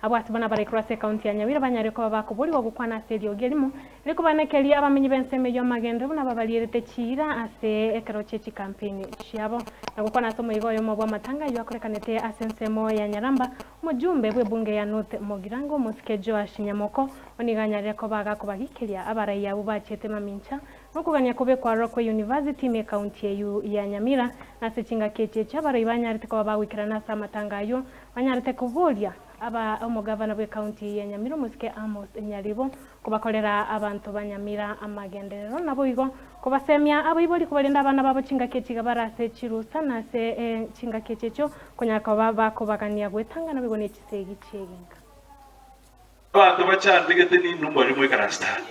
Abwo ase bono abaraikorwa ase ekaunti ya Nyamira banyare koba bakoborigwa gokwana ase eriogi erimo rikobanekeria abamenyi b'ensemo eyio amagenderero buna babarierete chiira ase ekero chie chikampeni chiabo. Na gokwana ase omoigo oyomo bw'amatanga ayio akorekanete ase ensemo ya Nyaramba, omojumbe bw'ebunge ya North Mugirango omosike Joash Nyamoko onigo anyarire koba agakobagikeria abarai abwo bachiete mamincha Nokogania kobekwa aroro kwe University ime ekaunti eyio ya Nyamira, na ase chingaki echi echio abaroi banyarete koba bagoikerana ase amatanga ayio, banyarete koboria aba omogavana bw'ekaunti ya Nyamira omosike Amos Nyaribo kobakorera abanto ba Nyamira amagenderero naboigo kobasemia abaibori kobarenda abana babo chingaki echi iga bare ase chirusa na ase chingaki echi echio konyara koba bakobagania gwetanga naboigo ne chisegi chi'egenka. Abanto bachandegete ninwe mbaria moikaranse tari.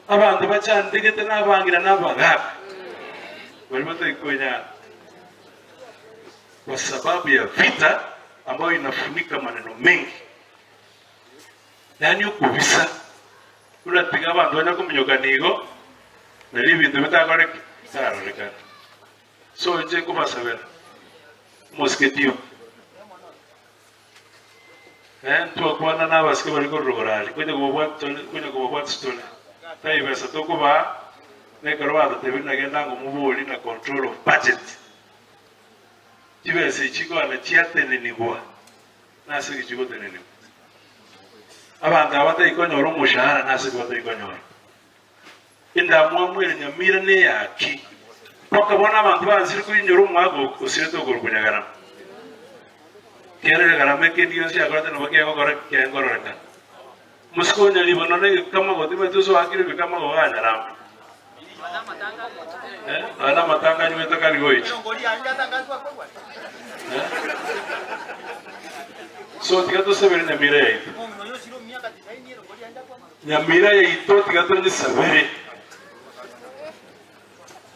Abanto bachandegete nabang'ina na abagaaka, baria batari kwenyara, kwa sababu ya vita ambayo inafunika maneno mengi. Yaani okobisa buna tiga abanto banya kominyoka nigo, nario ebinto bitakore ki? Bitarorekane. So inche nkobasabera, omosike tio. Eh, ntwakwana nabasike baria korwa rogoro aria, konya kobabwati tore, konya kobabwati tore, tari besa tokobaa, na ekero batotebirie nagenda ango moborie na control of budget. Chibesa echi chikoenda chiatenenigwa, nase ki chigotenenigwa? Abanto aba batari konyora omoshahara nase ki batari konyora? Endamwamu ere nyamira neyaki, mpaka bono abanto bansire koinyora omwaka osirete okorokwa nyagarama. Kera egarama ekende gionsi akorete nabo kegokora kengororekana. Mosike o nyaribo nonya egekamago timanyeti gose oakire ebikamago iga nyaramba. Eh, nonya na amatanga anywete kari goicha. Eh? So tiga tosabere nyamira yaito. Nyamira yaito tiga tonyesabere.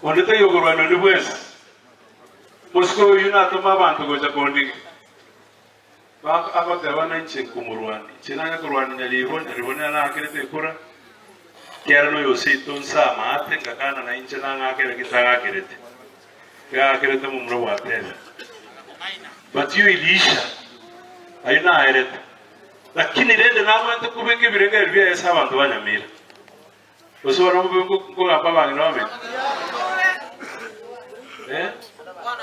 Onde taiyo okorwania onde bwensi. Mosike oyio natome abanto gocha kondigia. Ba- agoteba ng'a inche nkomorwania. Inche nanye korwania nyaribo, nyaribo nere naakerete ekura, ekiagera noyo oseito nse amaate, ngakana na inche nang'akere ki ntang'akerete. Ng'akerete momura bwatebe. But you Elisha, ayio naerete. Lakini rende nabwate kobeka ebirengererio biaye ase abanto ba Nyamira. Gose barabwo mbobe nkogamba abang'ina bamenye? Eh?